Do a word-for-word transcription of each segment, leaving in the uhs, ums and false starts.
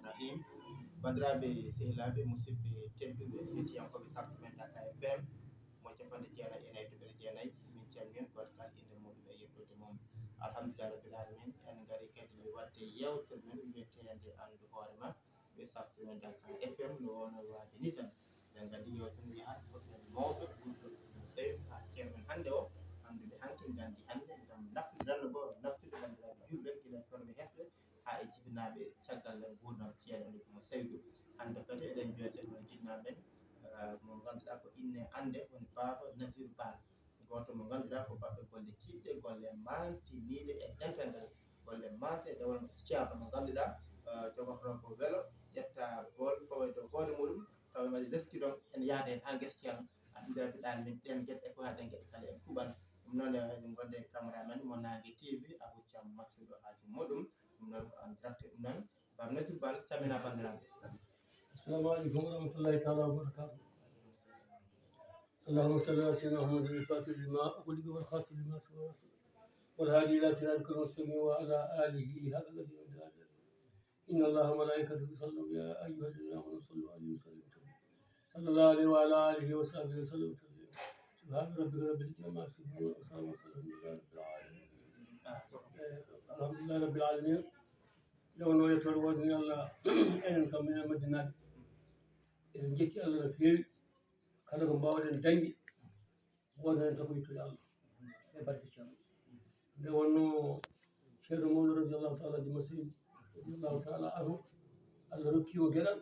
Rahim. Bandiraɓe, sehilaaɓe, musidɓe tedduɓe, hettiyankooɓe saftu men Dakar F M, mo capanɗe jeenayi e nayi toɓɓere jeenayi, min calmini on gooto kala innde muuɗum e yettoode mum. Alhamdulillahi Rabbil Alamin, en ngari kadi waɗde yeewtere men wiyeteende Anndu Hoore Ma, ɓe saftu men Dakar F M, no wonno waade ni tan. Eɗen nganndi yeewtere nde yaha ko ɓen mawɓe ɓurɗo no feewi haa ceerno men hannde o, annduɓe hanki nganndi hannde ngam naftude renndo ngo, naftude banndiraaɓe juulɓe gila e korɓe hesɓe haa e jibinaaɓe caggal nguurndam ceerno Aliou Oumar Seydou. Hannde kadi eɗen njoɗɗi e hono jinnaaɓe men, eh, mo ngannduɗaa ko inne annde woni Baaba Nasiru Baal. Gooto mo ngannduɗaa ko baɗɗo golle tiiɗɗe, golle maantiniiɗe e dental ngal, golle maante nde wonno ceerno mo ngannduɗaa, eh, jogotoo ko welo, ƴetta bool, fawa e dow hoore muɗum, tawa ene waɗi leskidon, ene yaada heen haa ngesa ceerno. Alhamdulillahi Rabbil Alamin, ɗeen geɗe e ko haa ɗeen geɗe kala en kuuɓan. Ɗum noon, eh, eɗen ngonndi e cameraman mo Naange T V, Abou Thiam, maccuɗo haaju muɗum. Ɗum noon ko en direct, ɗum noon. Baaba Nasiru Baal, calmina banndiraaɓe. السلام عليكم ورحمة الله تعالى وبركاته. اللهم صل على سيدنا محمد الفاتح لما أغلق والخاتم لما سبق والهادي إلى صراطك المستقيم وعلى آله حق قدره ومقداره العظيم. إن الله وملائكته يصلون يا أيها الذين آمنوا صلوا عليه وسلموا تسليما. صلى الله عليه وعلى آله وصحبه وسلم تسليما. سبحان ربك رب العزة عما يصفون وسلام على المرسلين والحمد لله رب العالمين. Eh, alhamdulillahi Rabbil Alamin. Nde wonno yettoode woodani Allah, enen kam minen Madinaaɓe, eɗen njetti Allah no feewi. Kala ko mbaawɗen dañde, woodanen tan ko yettude Allah e barke ceerno. Nde wonno ceerno mawɗo radiyallahu taala anhu, Masayid radiyallahu taala anhu, Allah rokki mo geɗal,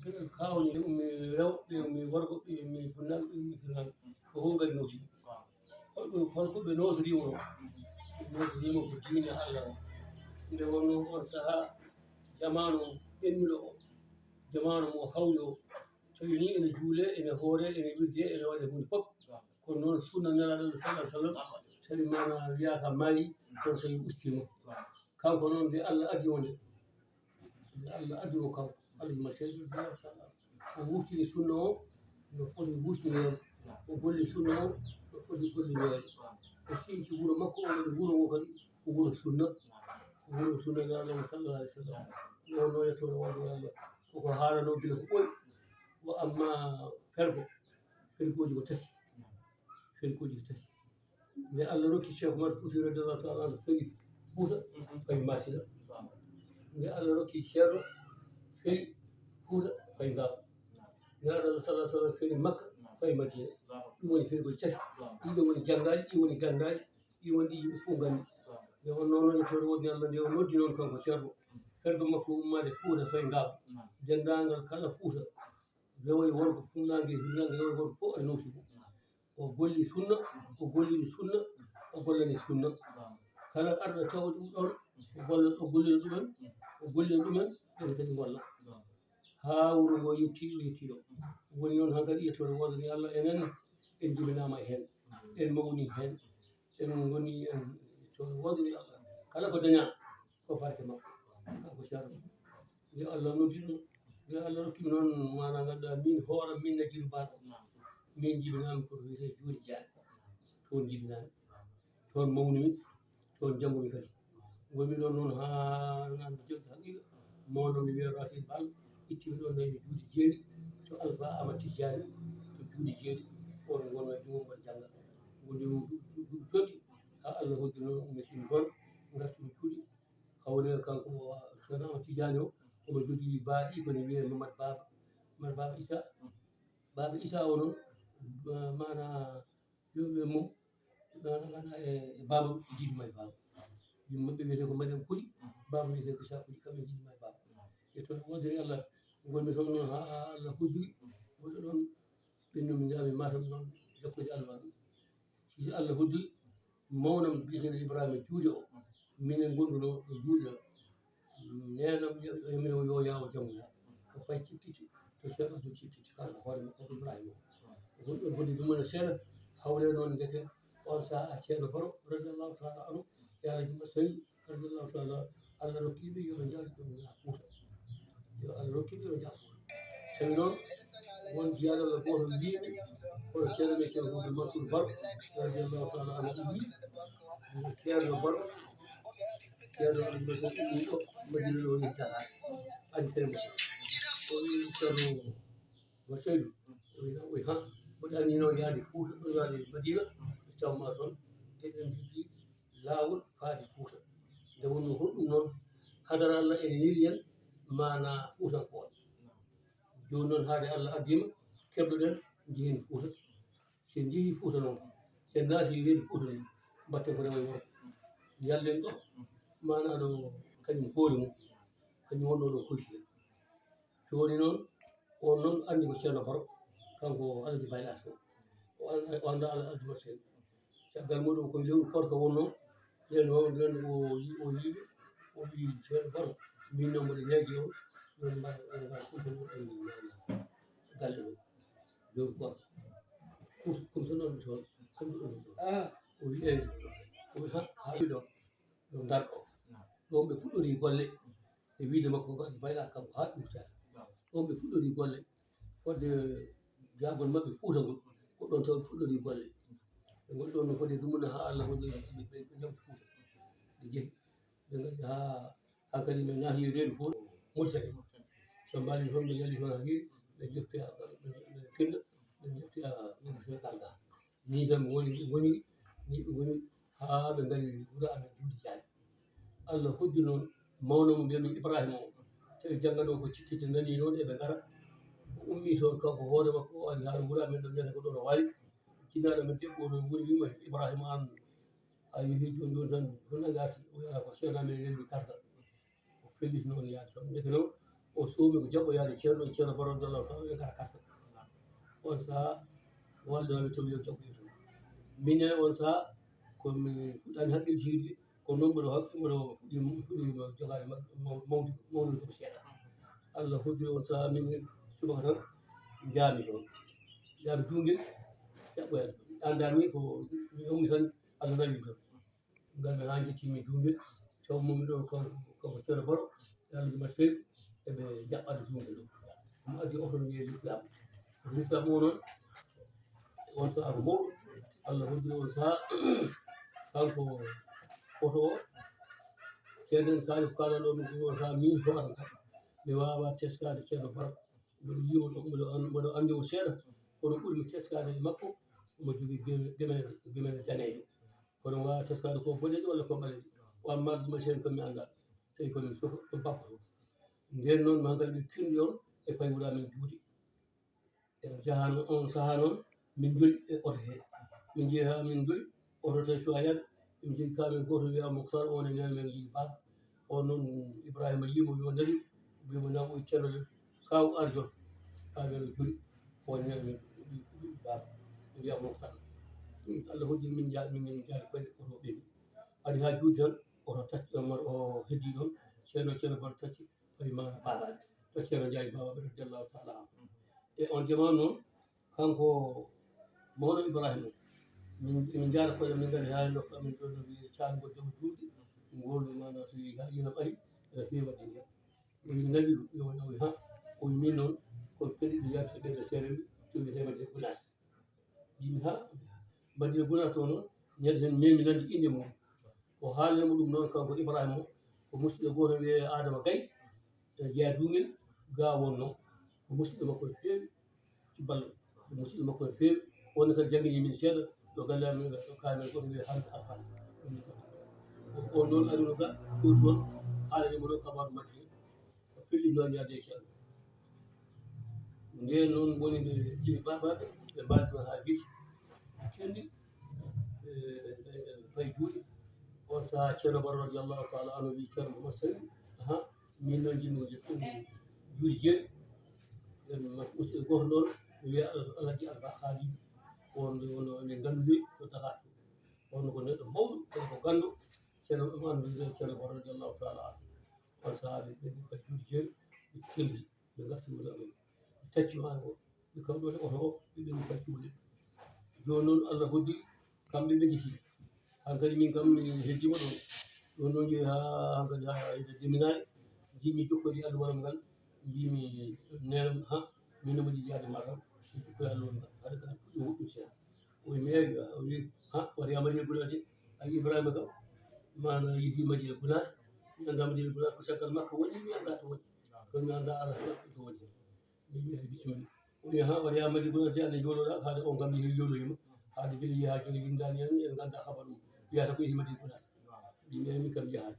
geɗal kaawni, ɓe ummi rewɓe, ɓe ummi worgo, ɓe ummi funnaaɓe, ɓe ummi hirnaaɓe, ko fof ngari nawti. Holko, holko ɓe nootoriima o? Ɓe nootoriima ko diine Allah o. Nde wonno on sahaa, jamaanu ɓennuɗo o, jamaanu mo hawri o, tawi ni ene juulee, ene hooree, ene wirdee, ene waɗee huunde fof. Kono noon sunna Nelaaɗo Allah sallallahu alaihi wasallam, tawi maana wiyaaka maayi, kono tawi ustiima. Kanko noon nde Allah addi o nde, nde Allah addi o kanko, Allah ma seydu o wurtini sunna o no foti wurtinoyde, o golli sunna o no foti gollinoyde. O sinci wuro makko, o waɗi wuro ngo kadi ko wuro sunna, ko wuro sunna Nelaaɗo Allah sallallahu alaihi wasallam. Nde wonno yettoode woodani Allah, koko haalanoo gila ko ɓooyi. Wa amma fergo, fergooji ko tati, fergooji ko tati. Nde Allah rokki Cheikh Oumar Fouti radiyallahu taala anhu feri Fouta, fayi Masina. Nde Allah rokki ceerno, feri Fouta, fayi Ngaabu. Nde Allah sallallahu alaihi wasallam feri Makka, fayi Madina. Ɗum woni fergooji tati. Ɗiɗo woni janngaaɗi, ɗi woni ganndaaɗi, ɗi woni ɗi yimɓe fof nganndi. Nde wonno noon e toon woodi Allah nde o noddi noon kanko ceerno. Fergo makko ummaade Fouta, fayi Ngaabu. Denndaangal kala Fouta, rewo e worgo, funnaange e hirnaange, rewo e worgo fof aɗa nawti ɗum. O golli sunna, o gollini sunna, o gollani sunna. Kala arɗo tawa ɗum ɗoon, o golla, o gollina ɗumen, o gollina ɗumen, ɓen kadi ngolla. Haa wuro ngo yetti, o yetti ɗo. Woni noon hankadi yettoode woodani Allah, enen en jibinaama heen, en mawni heen, en ngoni en yettoode woodani Allah. Kala ko dañaa, ko barke makko, kanko ceerno. Nde Allah noddi ɗum, nde Allah rokki mi noon, maanaam, ngannduɗaa, min hooram, min Najiru Baal, min jibinaami ko to wiyetee Juuɗe Jaaɓi. Toon jibinaami, toon mawnumi, toon janngumi kadi. Ngonmi ɗoon noon haa naan mi jewta haqiiqa, mawɗo mi wiyee Racine Baal, itti mi ɗoon nayi mi Juuɗe Jeeri, to Alfa Amadou Tidiane, to Juuɗe Jeeri, oon wonno e junngo mbaɗa jannga. Ngonmi ɗum duuɓi, duuɓi, duuɓi tolɗi, haa Allah hoddi noon mi sini toon, ngartumi Juuɗe, hawre kanko Ceerno Amadou Tidiane o, omo jogii baaɗi ko ne wiyee Mamadou Baba, Mamadou Baba Issa. Baba Issa o noon, ma-, maana yimɓe mum, maana, maana e, e baaba, jiidu ma e baaba. Yumma maɓɓe wiyetee ko Mariam Kuli, baaba wiyetee ko Issa Kuli, kamɓe jiidu ma e baaba. E toon woodani Allah, ngonmi toon noon haa, haa Allah hoddiri, wonde ɗoon ɓennumi njaami Matam noon, jokkude Allah. Si Allah hoddiri, mawnam biyeteeɗo Ibrahima Juuɗe o, minen ngonduno e Juuɗe o. Neenam, yo, yo, minen o yo yaawo janngoya. Ko fayi cikkiti, to Ceerno Abdul cikkiti, kala ko hoore makko Ibrahima o. Ko ɗum ɗon foti ɗum wona seeɗa, hawre noon ndeke on sahaa Ceerno Baro, radiyallahu taala anhu, e Alhaji Massawi, radiyallahu taala, Allah rokki ɓe yo ɓe njaal ɗum yaa Fuuta. Yo Allah rokki ɓe yo ɓe njaal Fuuta. Tawi noon, won jiyaaɗo Allah gooto mbiimi, kono Ceerno men Ceerno Abdul Mansour Baro, radiyallahu taala anhu, ummi, Ceerno Baro, Ceerno Abdul Mansour ummi ɗo, Madina ɗo woni Dakar. Añtere mo. O wi Ceerno Seydou, o wi, o wi, ha, mboɗo anniino yaade Fuuta, ɗo yaade Madina, ɓe cawma toon, eɗen njogii laawol faade Fuuta. Nde wonnoo honɗum noon, hadara Allah ene newi en maanaa Fuutankooɓe. Jooni noon, haade Allah addiima, keɓloɗen, njehen Fuuta. Si en njehii Fuuta noon, si en naatii reedu Fuuta noon, mbaɗten ko rewo e worgo. Njallin ɗo, maanaa ɗo kañum hoore mum, kañum wonnoo ɗo koyki. Jooni noon, on noon anndi ko Ceerno Baro, kanko Alaji Baylas o. O an-, o anndaa Ala-, Alaji Masel. Caggal muɗum ko lewru korka wonnoo, nden o, nden o yi-, o yiiɗi, o wi Ceerno Baro, min noon mboɗo ñaagi on, min mbaɗa, min mbaɗa ɗum tan, en ñaama galle ɗo. Lewru korka. Kum-, kum so noon toon, kum ɗo ɗum ɗo. Ah, o wi, eey. O wi, ha, ha wi ɗo, ɗo Ndar ɗo. Ɗoon ɓe puɗɗorii golle. E wiyde makko ko Alaji Baylas kanko haa ɗum caasa. Ɗoon ɓe puɗɗorii golle. Fodde jaagol maɓɓe Fuuta ngol, ko ɗoon taw ɓe puɗɗorii golle. Ɓe ngoni ɗoon no fodde dumunna haa Allah waɗi ɓe, ɓe, ɓe nawti Fuuta. Ɓe njehi. Ɓe ngari haa hankadi ɓe naati reedu Fuuta, Muritani. So mbaali toon, ɓe njali toon haa hiiri, ɓe njofti haa, ɓe, ɓe, ɓe kinɗa, ɓe njofti haa, ɓe njofti haa Kanga. Nii tan woni, woni, nii ɗum woni haa ɓe ngari wuro amen Juuti Jaay. Allah hoddi noon mawno mo mbiyamin Ibrahima o. Tawi jannganoo ko cikkiti nanii noon eɓe ngara. O ummii toon kanko hoore makko, o ari haa wuro amen ɗo, ñande ko ɗo no waali. Jinnaaɗo men debbo o ɗo woni wiima Ibrahima, aan a yehii jooni jooni tan, ko nagaasi, o wiyata ko Ceerno amen nelmi karga. O felliti noon yaade toon. Ndeke noon, o soomi ko jaɓɓo yaade Ceerno, Ceerno Baro radiyallahu taala, ɓe ngara karta. On sahaa, walde maɓɓe tawi yo jaɓɓo toon. Min nene on sahaa, ko mi fuɗɗaani haqqiltiide, ko noon mboɗo haqqi-, mboɗo fuɗɗi, fuɗɗi jogaade maɓɓe maw-, mawdu, mawdu ko seeɗa. Allah hoddiri on sahaa, min subaka tan, njaami toon. Njaami Duungel, jaɓɓoyaade. Anndaami ko mi ummi tan, Allah nawi toon. Ngal mi haa njettiimi Duungel, taw mum ɗo kanko, kanko Ceerno Baro, e Alaji Masel, eɓe jaɓɓaade Duungel ɗo. Ɗum addi oto wiyee Lislaam. Lislaam o noon, on sahaa ko mawɗo, Allah hoddiri on sahaa, kanko oto o, ceerno en kaali ko kaalanɗo ɗum on sahaa, min hoore kam, mi waawaa teskaade Ceerno Baro. Mboɗo yi'o ɗum, mboɗo an-, mboɗo anndi mo seeɗa, kono ɓurmi teskaade e makko, omo jogii geme-, gemene, gemene daneejo. Kono waawa teskaade ko boɗeejo walla ko ɓaleejo. O amma ɗum e seen ko mi anndaa. Tawi ko min fof ko bappa o. Ndeen noon, maa ngal ɓe kinndi on e paywura men juuti. En jahaano on sahaa noon, min njoli e oto he. Min njehi haa min njoli, oto tawi so a yaade, min njehi kaa men gooto wiyaa Muktar, on e nene men njehi baaba. On noon Ibrahima yii mo, wiimo nani, wiimo na o ceerno le, kaaw arjo, kaa men o joli, on nene men ɓi, ɓi baaba. Wiyaa Muktar. Allah hoddiri min nja-, min, min njaari koyɗe oto ɓenni. Ari haa juuti tan, oto tacci, o mar-, o heddi ɗon, ceerno, ceerno Baro tacci, fawi maana baabaaɓe. To Ceerno Njaay baabaaɓe, radiyallahu taala anhu. E on jamaanu noon, kanko mawɗo Ibrahima, min, min njaara koye min ngari haa nokku amin ɗo, no wiyee Caangol Jaw Juuɗe, ngol maana so yii haa ina ɓari, ene feewi waɗde ndiyam. O yii Nabiru, yo woni, o wi ha, o wi min noon, ko pedi ɗi yaade ɓe ɓe seere mi, to wiyetee Madina Gunaas. Yimɓe ha, Madina Gunaas to noon, ñande heen memi nande innde mum. O haalani mo ɗum noon, kanko Ibrahima o, ko musidɗo gooto wiyee Adama Gay, ene jeyaa Duungel, ga wonnoo. Ko musidɗo makko no feewi, ci ballo. Ko musidɗo makko no feewi. On ne kadi janngini min seeɗa, ɗo galle amen, ɗo kaamen gooto wiyee Hamdi Alfaan. On noon ari no ga, ɗo toon, haalani mo ɗo kabaaru Madina. O felliti noon yaade e Ceerno. Ndeen noon woni ɓe ƴeewi baabaaɓe, ɓe mbaali toon haa gisi. Cenndi, ɓe, ɓe, ɓe payi juuɗe. On sahaa Ceerno Baro radiyallahu taala anhu wi Ceerno Mouhammad Seydi, aha, min noon njiɗmi ko ƴettude juuɗe jeeɗi. Ɓe mas-, musidɗo gooto noon, mi wiya Al-, Alhaji Alba Khalid. On, on, on min nganndiri to Dakar to. On ko neɗɗo mawɗo, kono ko ganndo, Ceerno Oumar Nduude, Ceerno Baro radiyallahu taala anhu. On sahaa ɓe ɓenni ka juuɗe jeeɗi, ɓe celli, ɓe ngarti wuro amen. Ɓe tacci maaro ngo, ɓe kawɗo e oto o, ɓe ɓenni ka juuɗe. Jooni noon Allah hoddi, kamɓe ɓe njehi. Hankadi min kam, min heddiima ɗoon. Ɗoon ɗoon jeyi haa hankadi haa e deminaare. Njiimi jokkodi alluwaram ngal, mbiimi neene am, ha, min no mbaɗi yaade Matam, mi jokkoya alluwaram ngal. Haɗa kadi puɗɗi woɗɗum seeɗa. O wi mi, eeyi, o wi, ha, wata yaa Madina Gunaas de. Ay, Ibrahima kam, maana yehii Madina Gunaas, mi anndaa Madina Gunaas ko caggal makko woni, mi anndaa to woni. Kono mi anndaa alaa ko woni heen. Min mbiya bisimilla. O wiya, "Haa, wata yaa Madina Gounass, si Allah jooloɗaa, haade on kam yehi jooloyima. Haade gila yehi haa jooni windaani en, en nganndaa habaru mum. Wiyata ko yehi Madina Gounass." Min mbiya min kam yahaani.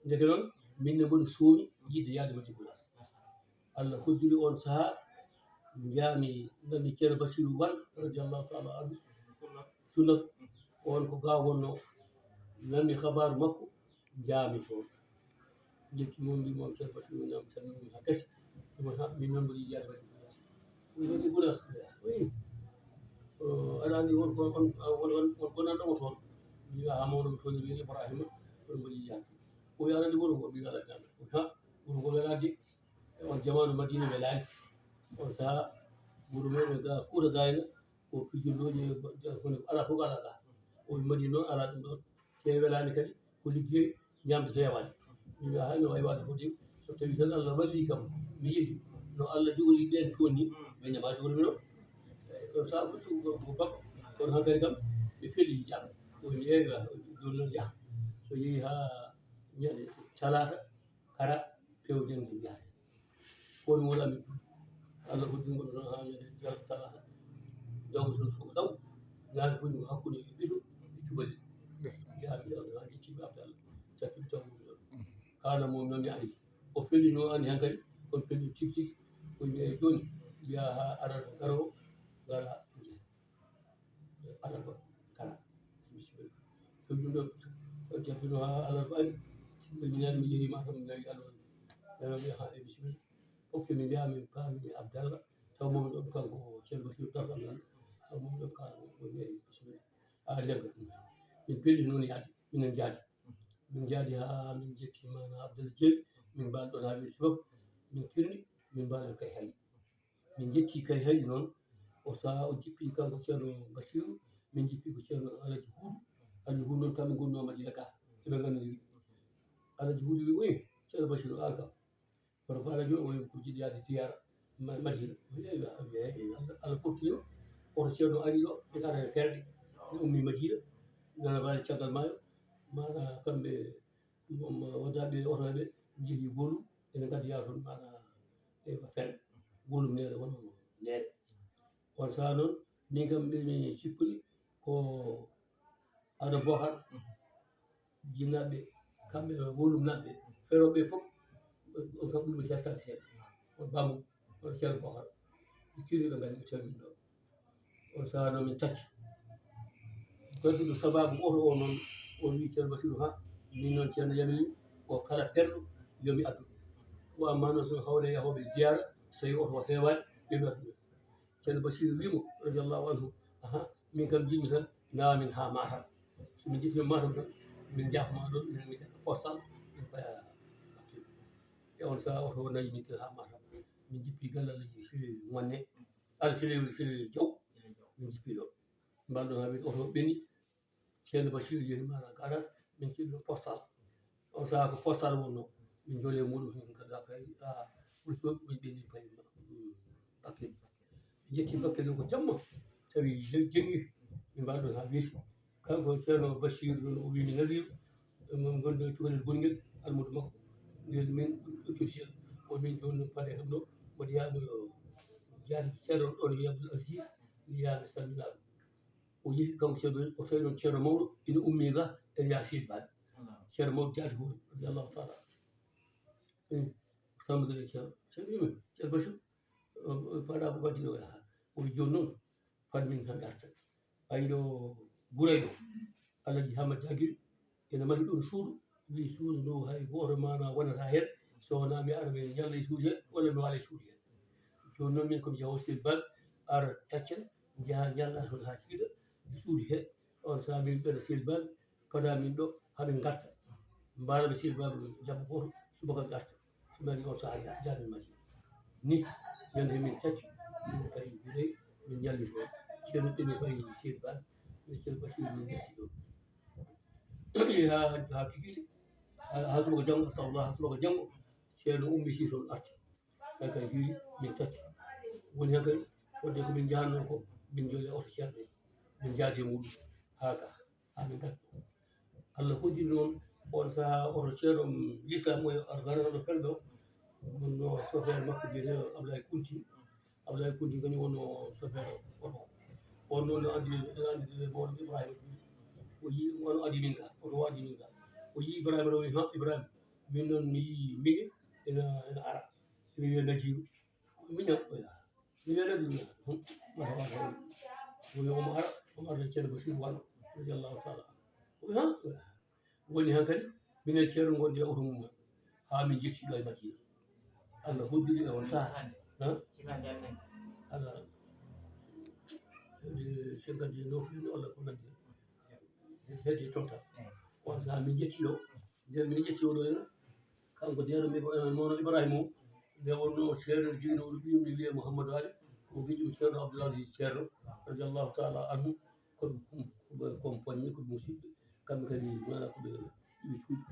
Ndeke noon, min ne mboɗo soomi yiɗde yahde Madina Gounass. Allah hoddiri on sahaa, njaami, nami Ceerno Basiru Wan, radiyallahu taala anhu. Sunna, on ko ga wonno, nami habaru makko, njaami toon. Njetti mo, mbi mo, "Ceerno Basiru, nami tan, min ha gasi." Ɗum ha, min noon mboɗi yiyaade Madina Gounass. Ɗum Madina Gounass, oui. O, aɗa anndi won, won, won, won, won, won gonanɗo mo toon. Mbiya ha mawɗo mo toon, mbiya Ibrahima, on mboɗi yiyaade. O wiya, "Aɗa anndi wuro ngo?" Mbiya, "Aɗa anndi." O wiya, "Ha, wuro ngo welaade." E on jamaanu Madina welaani. On sahaa, wuro men ga Fuuta Gayna, ko pijirlooji, hono alaa fof alaa ga. O wi Madina noon alaa ɗum ɗoon. Te welaani kadi, ko liggey ñaamde heewaani. Mi wiya, "Hay no wayi waade fof de, so tawii tan Allah wallii kam, mi yehi, no Allah jogori ɓeen toon ni, ɓe ñamaa jogori mi noon." Eyi, ɗoon sahaa fof so ko, ko bakko, kono hankadi kam, mi feli jam. Ko mi yeewi, jooni noon yaha. So yehi haa ñande talaata, kara, pew janngi yaade. Kono wona min, Allah hoddingol ɗon haa ñande tal-, talaata. Dawdi ɗon suka ɗaw. Ñaande fof ko hakkunde ɓiɗo e cubalel. Yes. Jaabi Allah, haa ƴetti mi Abdallah. Cakkiɗo taw mum ɗon. Kaana mum noon mi ari. O fellino ani hankadi, on felli tigi tigi. Ko mbiya jooni, mbiya haa alarba garoowo, ngara njeya. Alarba kala. Bisimilla. To ɗum ɗon, o jabbino haa alarba ari. Sinno mi nani mi yehi Matam, mi nawi Allah. Nana mi haa e bisimilla. Fokke mi njaha min paami Abdallah. Taw mum ɗon kanko Ceerno Basiru tawata ngal. Taw mum ɗon kaala mo, o wiya bisimilla. A lenga ɗum. Min pelli noon yaade, minen njaadi. Min njaadi haa min njetti maana Abdallah Jeeri. Min mbaali ɗon haa weeti fof. Min kinni, min mbaali kay hay. Min njetti kay hay noon, o sahaa o jippi kanko Ceerno Basiru, min jippi ko Ceerno Alaji Huudu. Alaji Huudu noon kamɓe ngonnoo Madina ga, eɓe nganndiri. Alaji Huudu wi, "Oye, Ceerno Basiru, aan kam. Kono ko Alaji o, oye ko jiɗi yaade ziyaara Ma-, Madina." Wi, "Eyi, Allah, Allah foftino, oto Ceerno ari ɗo, ene ara e ferɗe. Ene ummi Madina, nana mbaali caggal maayo, maana kamɓe, mo, mo, wodaaɓe otoɓe njehi Bolu, ene ngaddi yaa toon, maana e ferɗe. Bolu neere won neere." On sahaa noon, min kam mbiimi sippori ko Aada Bohar, jinnaaɓe, kamɓe e wonduɓe naɓɓe, ferooɓe fof, on kam ɓurmi teskaade seeɗa. On bamum, on Ceerno Bohar. Ɓe ciri ɓe ngari ɓe tawi min ɗo. On sahaa noon min tacci. Gadduɗo sabaabu oto o noon, o wii Ceerno Basiru, "Ha, min noon Ceerno yamiri ko kala perɗo yo mi addu ɗum. Ko amma noon so hawre yahooɓe ziyaara, so tawi oto o heewaani, yo mi addu ɗum." Ceerno Basiru wii mo, radiyallahu anhu, "Aha, min kam njiɗmi tan, nawa min haa Matam. So min njettii Matam tan, min njaha ma ɗon, min, min ngadda postal, min paya Bakel." E on sahaa oto o nawi min tan haa Matam. Min jippi galle Alaji Sule Ŋonne, Alaji Sule, Sule Jaw. Min jippi ɗo. Mbaɗɗo haa min oto ɓenni. Ceerno Basiru yehi maana garas, min keɓi ɗo postal. On sahaa ko postal wonno. Min njoli e muɗum, min ngadda kay, a, ɓuri so min ɓenni pay, mm, Bakel. Min njetti Bakel ɗo ko jamma. Tawi je-, jengi, min mbaɗɗo haa weeti. Kanko Ceerno Basiru ɗon, o wii mi Nasiru, min ngonde cukalel gongel, almudo makko. Ngel min ɗo cuuti seeɗa. O min jooni noon paɗe kam ɗo, mboɗo yaha mi jaati Ceerno ɗon wiya Abdul Aziz, mi yaha mi salmina ɗum. O yehi kanko Ceerno, o tawi ɗon Ceerno mawɗo, ina ummi ga, ene yaha Seydi Baali. Ceerno mawɗo jaati Huuɗo, radiyallahu taala. Eyi, Samba Gari Ceerno. Ceerno wii mi, "Ceerno Basiru, o, o, faɗa ko waɗi ɗo yaha." O wii, "Jooni noon, fad min hami arta." Ayi ɗo Gurayɗo, Alaji Hama Jagiri, ene mahi ɗon suudu, wii suudu ndu hay gooto maana wonata heen, so wonaa mi ara mi ñalla e suudu hee, walla mi waala e suudu hee. Jooni noon min ko mi yaha Seydi Baali, ara taccen, njaha ñalla toon haa kiiɗa e suudu hee. On sahaa min ɓeyda Seydi Baali, fada min ɗo, haa min ngarta. Mbaala mi Seydi Baali jabbo gooto, subaka mi arta. So mi arii on sahaa ya-, jaabi Madina. Ni, ñande min tacci, min payi Gurey, min ñalli toon. Ceerno ɓe min payi Seydi Baali, min Ceerno Basiru min njetti ɗo. Haa, haa kikiiɗe, haa, haa subaka janngo, astagfirullah, haa subaka janngo, Ceerno ummi si toon arti. Kay kay fii min tati. Woni heen kay, fodde ko min njahanno ko, min njoli oto ceerno en. Min njaadi e muɗum haa ga, haa min ngaddi. Allah hoddiri noon, on sahaa oto ceerno, mm, lislaam o e ar-, garanoɗo pelɗo, Wonno chauffeur makko biyeteeɗo Ablaye Kunti. Ablaye Kunti kañum wonno chauffeur oto. On noon no addi, no addi mawɗo Ibrahima. O yii, on addi min ka, oto o addi min ka. O yii Ibrahima, o wi, "Ha, Ibrahima, min noon mi yii Mige ena, ena ara. Ene wiya Najiru." Miñam, oya. Miñam, Najiru. Hmm. Mata, mata, mata. O wi, "Omo ara, omo ara Ceerno Basiru Wano, radiyallahu taala anhu." O wi, "Ha?" Oya. Woni han kadi, minen Ceerno ngondi e oto mum, haa min njetti ɗo e Madina. Allah hoddiri e on saha. Ha? Hitaande amen. Ala. Hedde cinquante-neuf, walla ko nandi. Hedde totta. Eyi. On saha min njetti ɗo. Nden min njetti oɗo ena. Kanko deeɗo mi, eh, Mawno Ibrahima o. Nde wonno Ceerno jeyno oɗo ɓiyum ne wiyee Mouhamadou Ali. Ko giƴum Ceerno Abdoul Aziz Ceerno. Radiyallahu taala anhu. Ko ɗum, ko ɗum, ko ɗum poññi, ko ɗum musidɓe. Kamɓe kadi, maana ko ɓe iwi cuuɗi.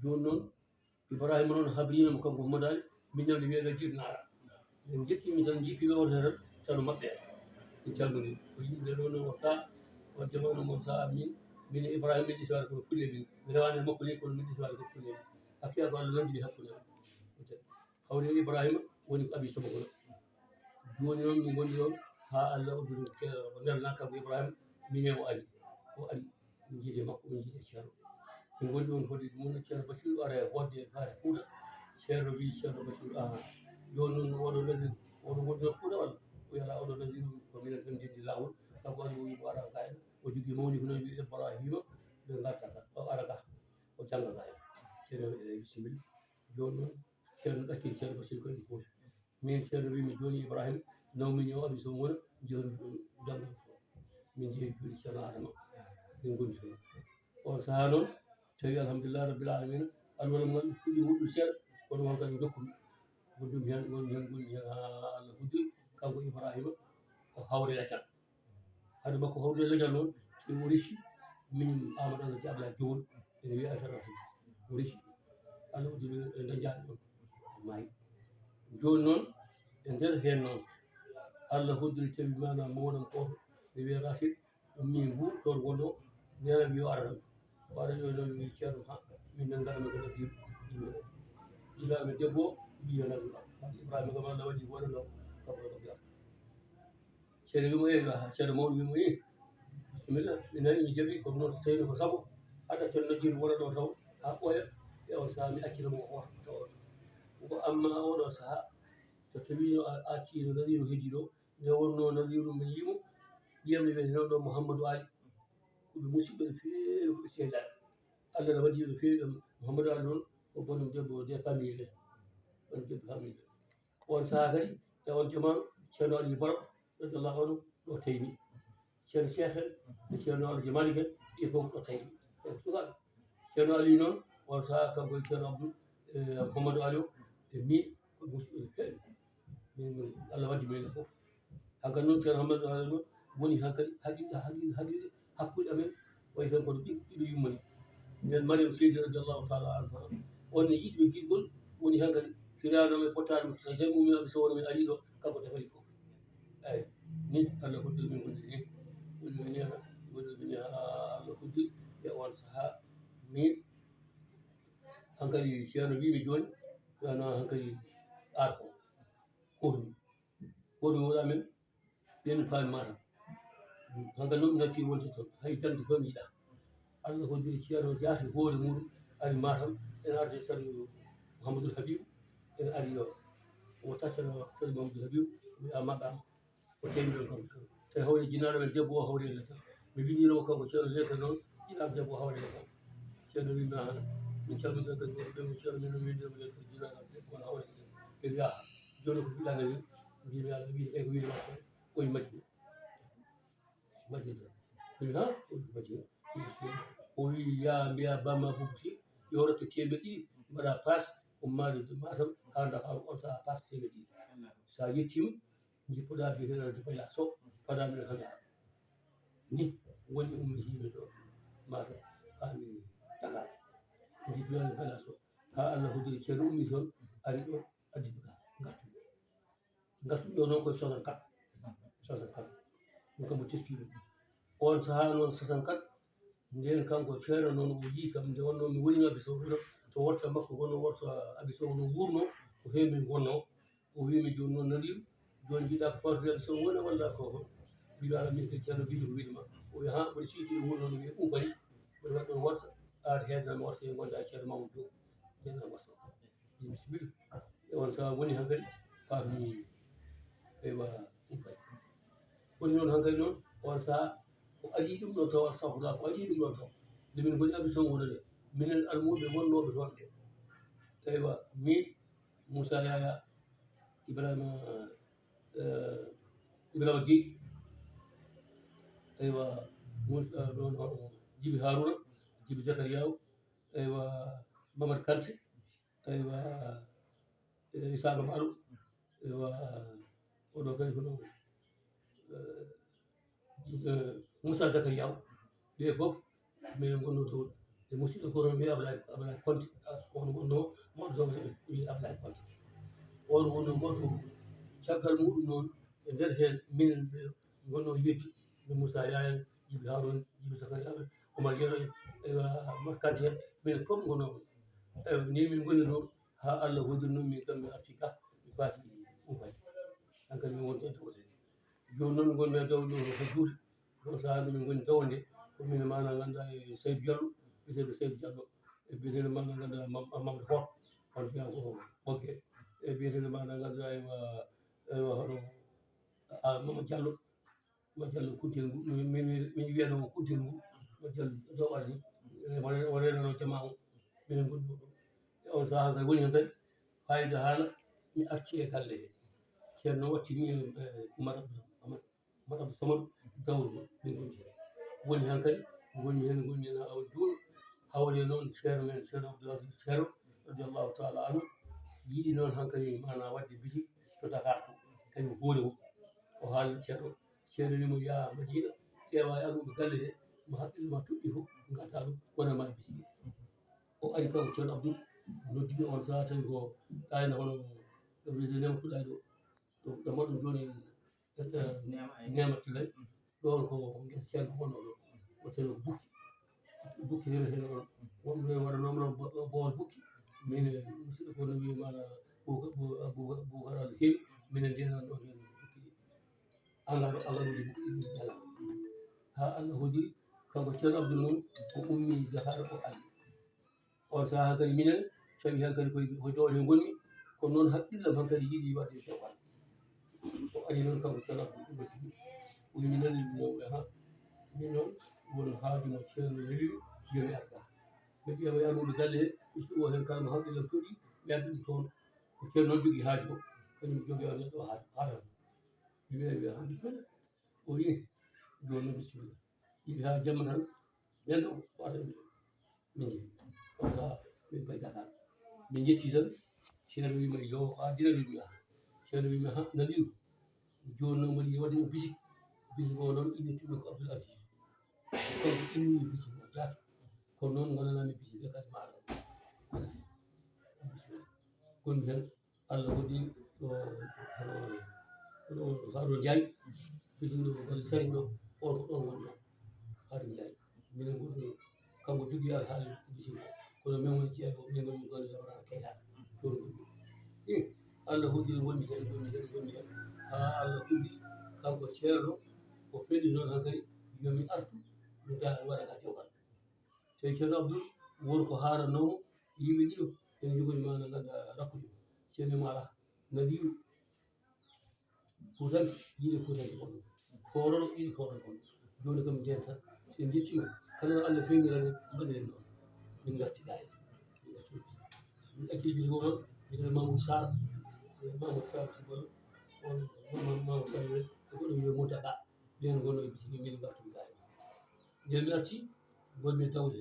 Jooni noon, Ibrahima noon habriino mo kanko Mouhamadou Ali, min noon mi wiyata jiɗnaara. Min njettii mi tan, jippii ɓe oto tan, tan maɓɓe. Min calmini. Ko yimɓe ɗo noon, o saha, o jamaanu mon saha, min, min e Ibrahima, min ɗisaade kono fulle min. Mi rewaani e makko ni, kono min ɗisaade kono fulle min. Hakkiya ko Allah nanndi hakkunde men. Hawri e Ibrahima woni ko Abi Somo kono. Jooni noon min ngondi ɗoon haa Allah udditi ke-, o nelna kanko Ibrahima, min e o ari. O ari, min njiidi e makko, min njiidi e Ceerno. Min ngondi ɗoon hoɗi ɗum woni Ceerno Basiiru ara e hoɗde e faare Fuuta. Ceerno wii Ceerno Basiiru, "Aha, jooni noon oɗo Nasiru, oɗo ngondi ɗoon Fuuta walla?" O wiya, "Alaa, oɗo Nasiru ko minen tan njeddi laawol." Kanko ari o wii mo ara ka en. O jogii mawni ko noon wii Ibrahima, ɓe ngarta ka, o ara ka, o jannga ka en. Ceerno wiyi, "Eey, bisimilla." Jooni noon, Ceerno ɗacciri Ceerno Basiiru ko en fof. Min Ceerno wi mi jooni Ibrahima, nawmi ni o Abi Sow wona, jehon janngo. Min jehi juuɗe Ceerno Adama, min ngoni toon. On sahaa noon, tawi alhamdulillahi rabbil alamina, alwala ngal fuɗi woɗɗude seeɗa, kono on kadi jokkumi. Wonɗum heen, wonmi heen, wonmi heen haa Allah huddiri, kanko Ibrahima, ko hawre lajal. Hade makko hawre lajal noon, o resi, min Amadou Allah Diallo Jowol, ene wiya Asara. O resi, Allah uddiri e nder jaaɗo ɗon, maayi. Jooni noon, e nder heen noon, Allah hoddiri tawi maanaam mawɗam gooto, ene wiya Racine, ɗum min ngu toon wonno, neena wiyo ara tan. O ara yo noon wiyi Ceerno, ha, min nan ngaɗa men ko Nasiru, yimɓe ɓe. Jilaaɓe debbo, wiyi yo Nasiru ar. Ibrahima kam Allah waɗi wonano, kanko ko biyata. Ceerno wimo, "Eey, aha." Ceerno mawɗo wimo, "Eey, bisimilla, mi nani, mi jaɓi, kono noon so tawino ko sago, aɗa tan noddiino wona ɗo taw, haa ɓooya, e on sahaa mi accita mo o tawa on. Ko amma oɗo sahaa, so tawino a accino Nasiru heddi ɗo, nde wonno Nasiru mi yimo, ɓiyam ne wiyeteno ɗo Mouhamadou Ali, ko ɓe musidɓe no feewi, ko ɓe sehlaaɓe. Allah ne waɗi no feewi, ɗum Mouhamadou Ali noon, ko bonum debbo de famille de, bonum debbo famille de." On sahaa kadi, e on jamaanu, Ceerno Ali Baro, radiyallahu anhu, ɗo tawmi. Ceerno Cheikh en, e Ceerno Alhaji Malick en, ɗi fof ko tawi. Tawi ko sukaaɓe. Ceerno Ali noon, on sahaa kanko e Ceerno Abdou, e Mouhamadou Ali o, e min, ko musidɓe no feewi. Min, min, Allah waddi min fof. Hankadi noon Ceerno Mouhamadou Ali noon, woni hankadi haqiiqa, haqiiqa, haqiiqa, hakkunde amen, wayi tan kono ɓiɗɗo, ɓiɗɗo yummani. Nden Mariam Seydi radiyallahu taala anha, on ne yiɗi ɓe giɗgol, woni hankadi firaano men pottaani mo, so tawi ummi Abi Sow no min ari ɗo, kanko defani fof. Eey, ni Allah hoddiri min wonde ni. Woni min ni, woni min ni, haa Allah hoddiri e on sahaa, min hankadi Ceerno wii mi jooni, wona hankadi ar ko. Ko mi, ko mi wona men, ɓen faami Matam. Hankadi noon mi natti wonde toon, hay jannde toon mi yiɗaa. Allah hoddiri Ceerno Jaasi hoore muɗum, ari Matam, en arde Sali Mouhamadoul Habib, en ari ɗo. O taccano Sali Mouhamadoul Habib, o wiya maɓɓe am, o tewi ɗon kam. Tawi hawri jinnaɗo men debbo o hawri e leggal. Mi winndino mo kanko Ceerno leetar noon, ina am debbo o hawri e leggal. Ceerno wi mi, "Ahan, min calminta kadi wonɓe ɓe, mo Ceerno min o winndino mo leetar jinnaɗo am debbo o hawri e leggal." Ɓe wiya, "Jooni ko wiɗa nani?" Mbimi, "Allah wi, eyi ko wiɗa makko, o e Madina." Madina. Mi wi, "Ha? O e Madina." O wi, "Yaa mbiya bamma Bubu Si, yo rokke teemeɗɗe ɗiɗi, mbaɗa paas, ummaade Matam haa Ndakaaru, on sahaa paas teemeɗɗe ɗiɗi. So a yettiima, njippoɗaa biyetee ɗo Bayla Sow, fadaa min hannde ara." Ni woni ummitiimi ɗo Matam, haa mi Dakar. Njippi ɗo Bayla Sow. Haa Allah hoddiri Ceerno ummi toon, ari ɗo, addi ɗum ka, ngartu. Ngartu ɗo noon ko soixante-quatre. Soixante-quatre. Ɗum kam o teskiima. On sahaa noon soixante-quatre, nden kanko Ceerno noon o yii kam, nde wonnoo mi woni Abi Sow ɗo, to worsa makko wonno worsa Abi Sow no wuurno, Ko heen min ngonnoo. O wiimi jooni noon naniiɗo, jooni njiɗaa ko fawtude so wona walla ko hon? Mbiɗo ala min kadi ceerno mbiɗo ko wiide ma. O wi haa mboɗo siiti e wuro noon wiye ɗum kadi mboɗo waɗ ɗon warsa, aata heedana mi warsa e ngonda e ceerno Mamadou Diop, heedana mi warsa. Bisimilla. E on saha woni hankadi paami eywa ɗum kadi. Woni noon hankadi noon on saha ko adii ɗum ɗon taw, astahfirullah, ko adii ɗum ɗon taw. Nde min ngoni Abidjan wuro nde, minen almuuɓe wonnooɓe toon ɓe. Eywa, min Moussa Yaya, Ibrahima, eh, Ibrahima Guèye, eywa, Moussa, ɗon, ɗon, Djiby Harouna, Djiby Zakariaou, eywa, Mamadou Kanté, eywa, eh, Isaka Malo, eywa, oɗo kadi kono, eh, eh, Moussa Zakariaou, ɓe fof minen ngonno toon. E musidɗo goto mi Ablaye, Ablaye Konte, on wonno mawɗo dowle ɓe, wi Ablaye Konte. On wonno mawɗo, caggal muɗum noon, e nder heen minen ɓe ngonno yetti, no Moussa Yaya en, Djiby Harouna, Djiby Zakariaou en, Omar Yero en, e Omar Kanté en, minen fof ngonno. E ni min ngoni ɗo, haa Allah hoddiri noon min kam mi arti ga, mi faati ɗum kadi. Hankadi mi wonti e dowle. Jooni noon ngonmi e dowle ɗo ko juuti. Ɗo sahaa nde min ngoni dowde, ko min e maana ngannduɗaa e Saydou Diallo, biyeteeɗo Saydou Diallo, e biyeteeɗo maana ngannduɗaa Mam-, Mamadou Hor, on fiya ko Bogge, e biyeteeɗo maana ngannduɗaa e wa-, e wa hono, a, Mama Diallo, Mama Diallo Kuntel ngu, min, min, min wiyano Kuntel ngu, Mama Diallo taw arni, o reenano jama o, minen ngoni ɗo. E on sahaa kadi woni heen kadi, fayida haala, mi arti e galle he. Ceerno watti mi e, e Oumar Abdou, Oumar. Mbaɗa ko somon dawrugol ɓe ngonti heen. Woni heen kadi, ngonmi heen, ngonmi heen haa woni duuɓi. Hawri e noon ceerno men, ceerno Abdoul Aziz Ceerno, radiyallahu taala anhu, yiɗi noon hankadi maana waɗde bitik to Dakar to, kañum hoore mum. O haalni ceerno, ceerno wiimo, "Yaa Madina, ƴeewa e almuɓe galle he, mo haqqille ma toɗɗi fof, ngadda ɗum, wona ma e bitik he." O ari kanko ceerno Abdoul, noddi ɓe on sahaa tawi ko ɗayna hono ɗo wiyetee Neema Kuɗay ɗo. Ɗo, ɗo mbaɗɗon jooni, eh, Neema, eh, Neema Tulay. Ɗoon ko ngesa ceerno wonnoo ɗo. O tawi ko bukki. Bukki remetee ɗoon. Wonɓe waɗanooma ɗo bo-, boowal bukki. Min, eh, musidɗo ko no wiyi maana Boubacar, Bou-, Bou-, Boubacar Alla Seeri. Minen ndeenan ɗo ndeen bukki ɗi. Alla, Alla waɗi bukki ɗi ɗum ñala. Haa Alla hoddiri, kanko ceerno Abdoul noon, o ummii Dakar, o ari. On sahaa hankadi minen, tawi hankadi koye, koye dowle he ngonmi, kono noon haqqillam hankadi yiɗi waɗde dewal. O ari noon kanko ceerno Abdou ɗum waɗi. O wi mi nani ɗum noon, ha, min noon won haaju mo ceerno neliri, yo mi arta. Mi ƴeewa e almuɓe galle he, puisque o heen kala mo haqqillam toɗi, mi adda ɗum toon. Ko ceerno noon jogii haaju o, kañum jogii o neɗɗo haaju, haaju. Mi wiya, wiya, ha, bisimilla. O wi, jooni noon bisimilla. Yiɗi haa jamma tan, ɓen ɗo wata min njehi. On sahaa min payi Dakar. Min njetti tan, ceerno wiima, "Yo, a dina?" Wiimi, "Ah." Ceerno wiima, "Ha, naniru. Jooni noon mbaɗi waɗde bisik. Bisik o noon innirtumi ko Abdoul Aziz. Kanko inniri bisik o jaati. Kono noon ngonanami bisik he kadi maaro." Gonmi heen. Alla hoddiri ɗo, hono, hono Harouna Ndiaye, fitiiɗo ko galle Sari ɗo, on ko ɗon wonno, Harouna Ndiaye. Minen ngoni, kanko jogii alhaali bisimilla. Kono min woni jeego, min ngoni galle Lamarana Keita, toon ngoni. Eh, Alla hoddiri ngonmi heen, ngonmi heen, ngonmi heen. Haa Alla hoddiri, kanko ceerno, o felli noon hankadi, yo mi artu, mi tawa mi waɗa ka dewgal. Tawi ceerno Abdoul won ko haaranoomo yimɓe ɗiɗo, ene njogori maana ngannduɗaa rakkude. Ceerno mo alaa, Nabiru, Fuutanke, yiɗi Fuutanke gonɗo. Fooroɗo, yiɗi Fooroɗo gonɗo. Jooni kam njeyen tan. So en njettiima, kala no Allah feewnirani, mbaɗiren noon. Min ngarti ɗaayre. Min ngarti ɗaayre. Min accii bisimilla noon, bisimilla Mamoudou Sarr. Mamoudou Sarr, sukkono, on, Mamoudou Sarr, ko ɗum yo Moutaga. Ɓeen ngonno e bisimilla, min ngartumi ɗaayre. Nde mi arti, ngonmi e tawde.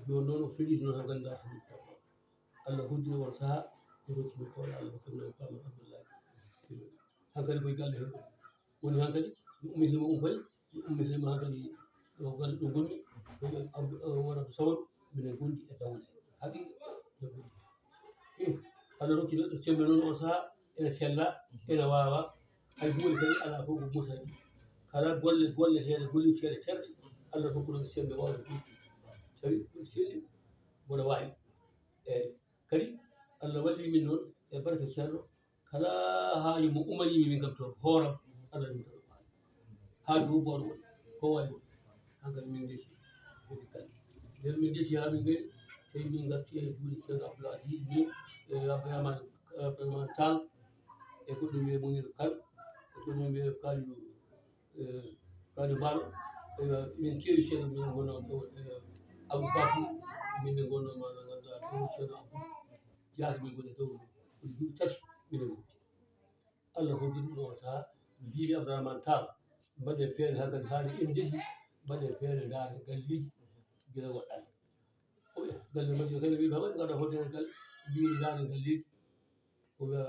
Jooni noon o feliis noon haa ngannduɗaa so min tawno. Allah hoddiri on sahaa, o rokki mi koɗo Allah ko kamnami Pamar Abdullahi. Hankadi koye galle hee woni hankadi, mi ummitii mo Umpay, mi ummitii mo hankadi ɗo galle ɗo ngonmi, ko Abdou, Umar Abdou Samad, minen ngondi e dawde. Haqiiqa, minen ngondi. Eh, Allah rokki neɗɗo semmbe noon on sahaa, ene sella, ene waawa, hay huunde kadi alaa fof ko musani. Kala golle, golle heeɗe, gollinteeɗe terɗe, Allah rokkuno mi semmbe waawde ɗum. Tawi ɗum selli, mboɗo waawi. Eeyi, kadi Allah walli min noon, E barke Ceerno, kala haaju mo ummaniimi min kam to hooram, Allah min tan haaju o booɗo woni ko wawi woni. Hankadi min ngesi woni galle. Nden min ngesi haa min ngari, tawi min ngarti e juuɗe Ceerno Abdoul Aziz min e Abdourahmane Abdourahmane Tall e goɗɗo wiyee Mounir Kane e goɗɗo wiyee Kalidou Kadi mbaɗo min keewi seeɗa min ngonnoo ɗo Abou Bakri min ɓe ngonnoo ma no ngannduɗaa ɗo ceerno Abou Dias min ngoni ɗo ko duuɓi tati minen ngoni. Allah hoddiri ɗum on sahaa mbiimi Abdourahmane Tall mbaɗen feere hankadi haade en ndesi mbaɗen feere ndaaren galleeji gila waɗɗani. Galle majjiro kadi mbiimi haɓaɗi mbaɗa hoddere galle mbiimi ndaaren galleeji. Ko wiya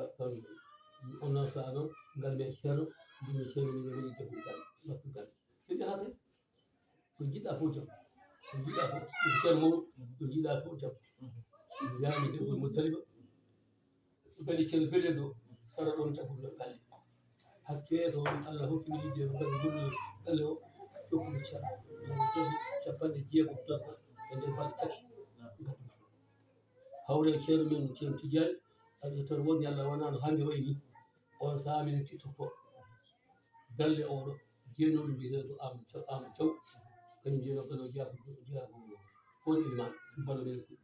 on noon saha noon ngal men ceerno mbimi ceerno min woni jaggude galle nokku galle. Kadi haa kadi ko jiɗɗa fof jam ko jiɗɗa fof ceerno mawɗo ko jiɗɗa fof jam. Yaami debbo Mutaliba kadi ceerno beɗen ɗo sara ɗon jaggude ɗon galle. Hakke to Allah hokkimi yidde ko kadi gurɗo galle o jokkumi ceerno jogi capanɗe jeegom dosga e nder balɗe tati. Hawre ceerno men ceerno Tijani. Adi toon woni Allah wonano hande wayni on saha minen titto ko galle oɗo jeenoɗo mbiyeteɗo Amadou Thiaw Amadou Thiaw kañum jeeno galle o jeeya ko jeeya ko foni iliman balo men ko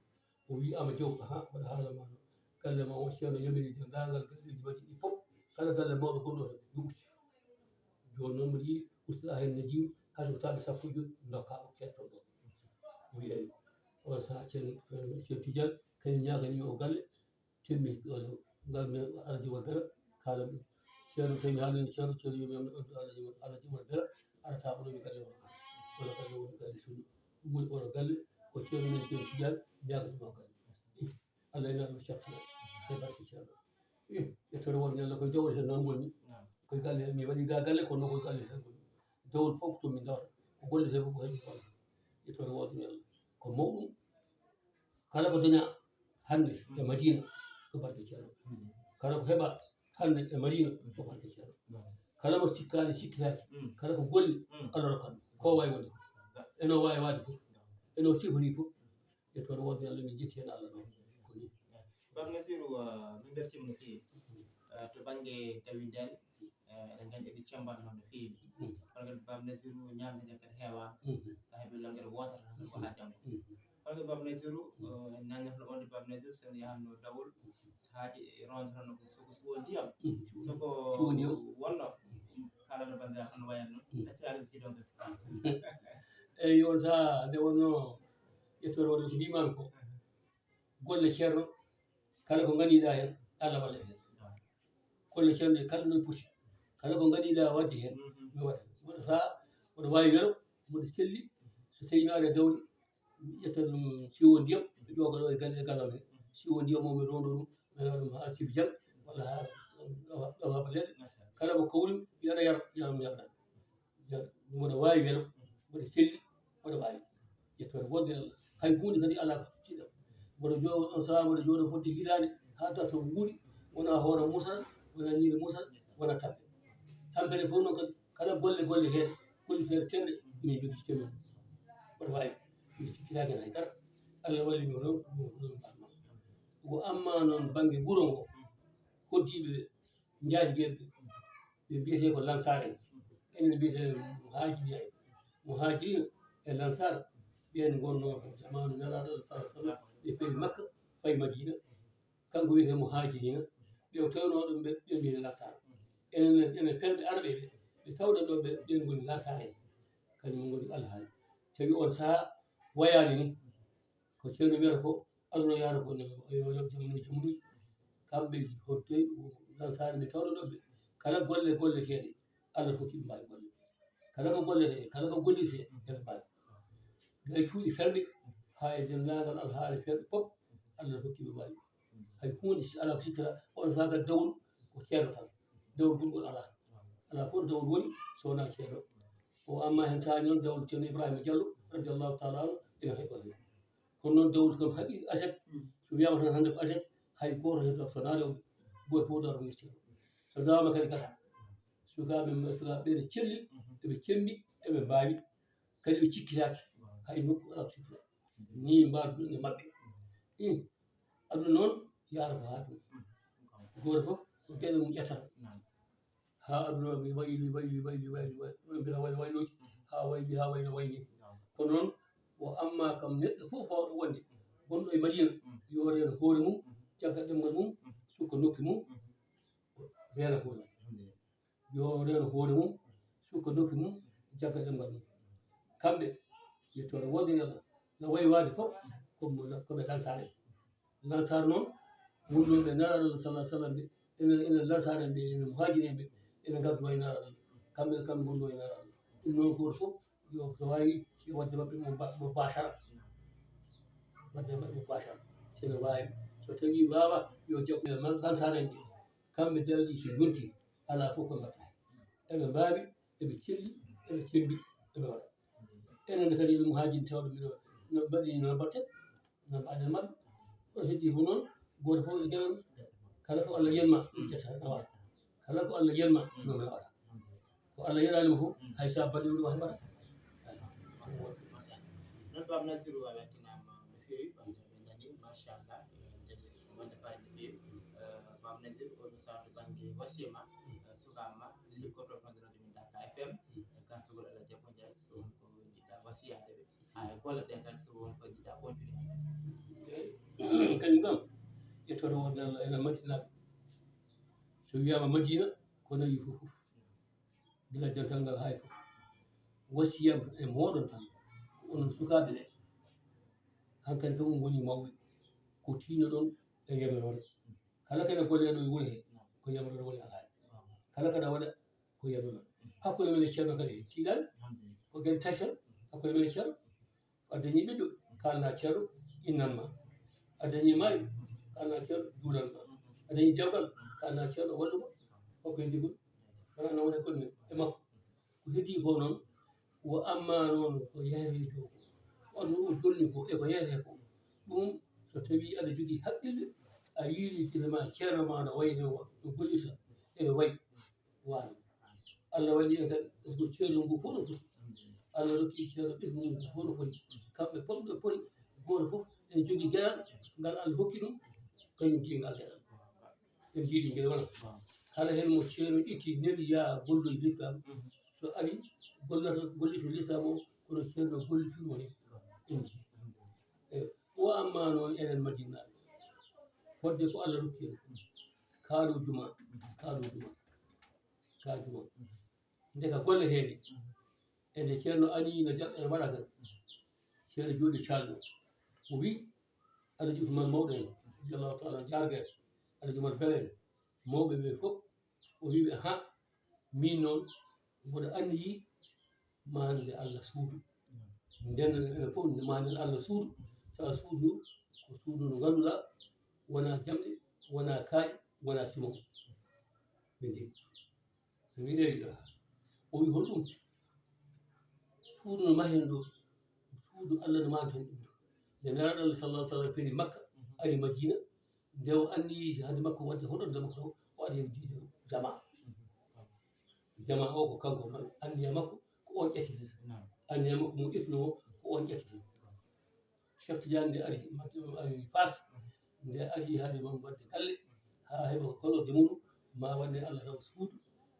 o wi Amadou Thiaw aha mbaɗa haala ma ɗo galle ma o ceerno yamiri dendagal galleji mbaɗi ɗi fof kala galle mawɗo gonɗo tan yuɓɓiti. Joni noon mbiɗa yiɗi usta hen ne jiwi hay so ko taɓe sappo e joyi dokka o ketto ɗo wiyeyi on saha ceerno ceerno Tijani kañum ñaganimi o galle. Timmi ngal mi alaji won bela kala mi ceerno tawi haalani ceerno ceerno yumi am alaji won alaji won bela arata oɗo mi galle won kam wala galle won galle sunna ɗum woni oɗo galle ko ceerno men ceerno Tijani ñaga ɗum o galle. Allah ina ɗum caftina e barke ceerno. Ƴettore won ñalla koye dawol hen noon woni koye galle mi waɗi ga galle kono koye galle hen woni dawol fof to mi dawata ko golle he fof ko heɓi golle. Ƴettore won ñalla ko mawɗum. Kala ko daña hannde e Madina ko barke ceerno. Kala ko heɓa hannde e Madina ko barke ceerno. Kala mo sikkaani sikkitaaki kala ko golli Allah rokkan ko wawi wonde eno wawi waade fof eno sifori fof. E toon wonde Allah min jetti heen Allah ɗo ko ni. Bab Nasiru min mbeltiima no feewi to bannge dawindaani. Eɗen nganndi eɗi cemmbana noon no feewi kono kadi Bab Nasiru ñaamde nde kadi heewaano. A heɓi lanngere wootere tan ko haa jamma. Kono kadi Bab Nasiru en ñaŋatno wonde Bab Nasiru so en yahanno dawol haaji e ronde tan ko soko suwo ndiyam soko wonno kalano banndiraaɓe hono wayatno acciraade ko sidon kadi. Eyi on saha nde wonno ƴettoore wonno ko mbiman ko golle ceerno kala ko ganiɗa hen Allah waɗa hen. Golle ceerno ɗe kala no poti kala ko ganiɗa wadde hen mi waɗa mboɗo fa mboɗo wawi welo mboɗo selli so tawi mi ara dawri mi ƴetta ɗum siwo ndiyam mi ƴoga ɗo e galle e gallam he siwo ndiyam o mi rondo ɗum mi waɗa ɗum ha sibi jam walla ha ɗo ha ɓaleɗe kala mo kawri mi aɗa yara yara mi yarda. Mboɗo waawi welo, mboɗo selli, mboɗo waawi ƴettoode wonde Allah. Hay huunde kadi alaa ko tiiɗam. Mboɗo jooɗo on sahaa mboɗo jooɗo fodde hitaande haa darto nguuri wona hoore musal, wona ñiiri musal, wona tampere. Tampere fof noon kadi kala golle golle heen golle feere terde ina jogii semaine. Mboɗo waawi mi sikkitaaki heen hay dara. Allah walli mi hono ko amma noon bannge wuro ngo hoddiiɓe ɓe njaati geɗe ɓe mbiyetee ko lansaare en enen mbiyetee muhaajiriya en muhaajiriya e lansaara ɓeen ngonnoo ko jamaanu nelaaɗo sala sallam ɓe peri makka fayi madiina. Kanko wiyetee muhaajiriina ɓe o tawnoo ɗum ɓe ɓe mbiyetee lansaara enen enen ferɓe arɓe ɓe ɓe tawɗen ɗo ɓe ɓeen ngoni lansaare en. Kañum ngoni alhaali tawi on sahaa wayaani ni ko ceerno wiyata ko aduna yaata ko jamuno jamunuji kamɓe hodde lansaare ɓe tawɗo ɗoɓɓe kala golle golle keeɗe allah hokki ɓe mbawi golle kala ko gollete kala ko gollirte eɓe mbawi gay cuuɗi ferɓe ha e denndaangal alhaali ferɓe fof allah hokki ɓe mbawi hay hunde si ala ko sikkata on saga dawol ko ceerno tan dawol gulgol ala ala fof dawol woni so wona ceerno o amma hen saani noon dawol ceerno ibrahima diallo radiallahu taala anu ina heɓa hen kono noon dawol kam haqiqa aset so wiyama tan hande ko aset hay goto hen ɗo sona rewɓe goto fof daro ngerti so dawama kadi gasa sukaɓe sukaɓe ɓe ne celli eɓe cembi eɓe mbawi kadi ɓe cikkitaki hay nokku ala ko sikkita ni mbaɗo ɗum e maɓɓe i aduna noon yaara ko ha ɗum Gooto fof ko geɗe mum ƴettata. Haa aduna o wayli, wayli, wayli, wayli, wayli, wayli, wayli, wayli, haa wayli, haa wayli, wayli. Kono noon, o amma kam neɗɗo fof baawɗo wonde, gonɗo e Madina, yo reeno hoore mum, jagga ɗemngal mum, sukka noppi mum, reena hoore mum. Yo reeno hoore mum, sukka noppi mum, jagga ɗemngal mum. Kamɓe, yettoore woodani Allah, no wayi waade fof, ko mo-, ko ɓe Lansaare. Lansaare noon, wonnooɓe Nelaaɗo Allah sallallahu alaihi wasallam ɓe, enen, enen Lansaare ɓe, enen Muhaajir'en ɓe, enen ngadduno e Nelaaɗo Allah. Kamɓe, kamɓe ngonno e Nelaaɗo Allah. Ɗum noon, gooto fof, yo so waawi, yo waɗde maɓɓe mo ba-, mo baasara. Waɗde maɓɓe mo baasara. Si no waawi. So tawii waawaa, yo jokku e Lansaare ɓe. Kamɓe daraji so yonti, alaa fof ko mbaɗata heen. Eɓe mbaawi, eɓe celli, eɓe cembi, eɓe waɗa. Enen ne kadi, eɗen muhaajin tawɗo mbiɗo no mbaɗi, no mbaɗten, no mbaɗen maɓɓe. Ko heddi fof noon, gooto fof e geɗal, kala ko Allah yenma, ƴetta nawata. Kala ko Allah yenma, ɗum nawata. Ko Allah yeɗaani mo fof, hay so a baɗi ɗum, hay mbaɗa. Noon Baba Nasiru a weltanaama no feewi, ɓamde ɓe nani, machallah, eɗen njaɓi wonde fayida no feewi. Eh, Baba Nasiru, oɗo sahaa to bannge wasiya ma, eh, sukaa ma, liggotoo toon e radio men Dakar F M, e gartugol Alhaji Abou Ndiaye, so won ko njiɗɗa wasiyaade ɓe, haa e golle ɗe kadi, so won ko njiɗɗa continude heen kadi. Eey, kañum kam, ƴettoto wonde Allah enen Madinaaɓe. So wiyaama Madina, ko nayi fof fof. Gila dental ngal haa e fof. Wasiyam e mooɗon tan, ko onon sukaaɓe ɓe. Hankadi kam on ngoni mawɓe, ko tiinoɗon e yamiroore. Kala kadi golleeɗo e wuro he, ko yamiroore woni alhaali. Kala kadi a waɗa, ko yamiroore. Hakkunde men e ceerno kadi, tiiɗaani. Ko gadi taccal, hakkunde men e ceerno. A dañii ɓiɗɗo, kaalna ceerno, innan ma. A dañii maayo, kaalna ceerno, juulan ma. A dañii dewgal, kaalna ceerno, wallu ma. Ko ko heddi kon. Wona nawde kon e makko. Ko heddi ko noon, wo amma noon ko yahete ko. Ko aduna o jolni ko, e ko yahete ko. Ɗum, so tawii aɗa jogii haqqille, a yiilii gite ma, ceerno ma no wayi no, no gollirta, ene wayi. Waalo. Allah waɗi en kadi, parce que ceerno ngu fof no foti. Allah rokki ceerno ɓesngu ngu fof no foti. Kamɓe fof ɓe poti, gooto fof ene jogii geɗal ngal Allah hokki ɗum, kañum tigi ngal geɗal. En njii ɗum geɗe wala. Kala heen mo ceerno itti neli yaa golloy l'islam, so ari gollata, gollito l'islam o, kono ceerno gollitu woni. En njii. Eyo. Wo amma noon enen Madinaaɓe, fodde ko Allah rokki en. Kaalo juma, kaalo juma. Ka juma. Ndeka golle heede. E nde ceerno ani no jaɓɓere waɗa kan. Ceerno jooɗi calɗo. O wi, Alhaji Usman mawɗo en, radiyallahu taala anhu, jaarga en, Alhaji Umar Bele en, mawɓe ɓe fof. O wi ɓe, ha, min noon, mboɗo anniyi mahande Allah suudu. Nden enen fof mahanden Allah suudu, tawa suudu ndu, ko suudu ndu ngannduɗaa, wonaa jamɗe, wonaa kaaƴe, wonaa simo. Ɓe njehi. Ɓe mbiɗa yiɗa. O wi, hol ɗum? Suudu no mahen ɗo, suudu Allah no mahanten ɗum ɗo. Nde Nelaaɗo Allah sallallahu alaihi wasallam feri Makka, ari Madina, nde o anniyi hade makko wadde hoɗorde makko to, o ari e jiido jama. Jama o ko kanko ma-, anniya makko ko on ƴettiti. Anniya makko mo ƴettuno o ko on ƴettiti. Cheikh Tidiane nde ari, Makki o ari Fass, nde ari hade mam wadde galle, haa heɓa hoɗorde muɗum, ma waɗne Allah taw suudu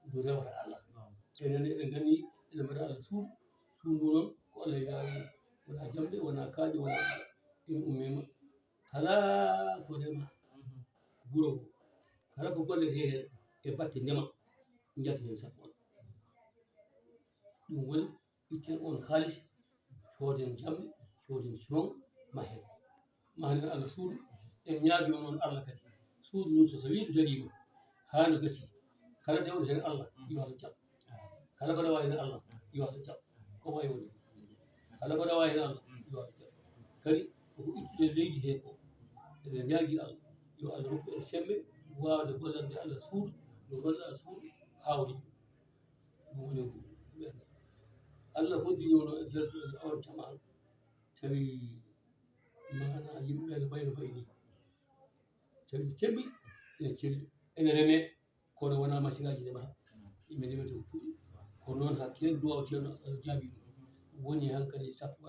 ndu rewata Allah. Enen eɗen nganndi eɗen mbaɗa Allah suudu, suudu ndu noon ko Allah yaari, wonaa jamɗe, wonaa kaaƴe, wonaa ina ummima. Kala ko rema wuro ngo, kala ko gollete heen e batte ndema, njatten heen sappo on. Ɗum woni, itten on haalis, cooden jamɗe, cooden simon, mahen. Mahanen Allah suudu, en ñaagima noon Allah kadi. Suudu ndu so tawii ndu dariima, haa ndu gasi, kala dewɗo heen Allah, yo Allah jaɓ. Kala ko rewa heen Allah, yo Allah jaɓ. Ko wayi woni. Kala ko rewa heen Allah, yo Allah jaɓ. Kadi, koko ittude leydi he ko. Eɗen ñaagi Allah, yo Allah rokku en semmbe waawde gollande Allah suudu, no golla suudu haawri. Ɗum woni ko ɓen. Allah hoddiri on e nder on jaman, tawi maana yimɓe ɓe no mbayno mbayi ni. Tawi cembi, ene celli, ene reme, kono wonaa masiŋaaji ndemata. Yimɓe ndemata ko puɗi. Kono noon hakkille duwaw ceerno Allah jaabi ɗum. Woni hankadi sappo.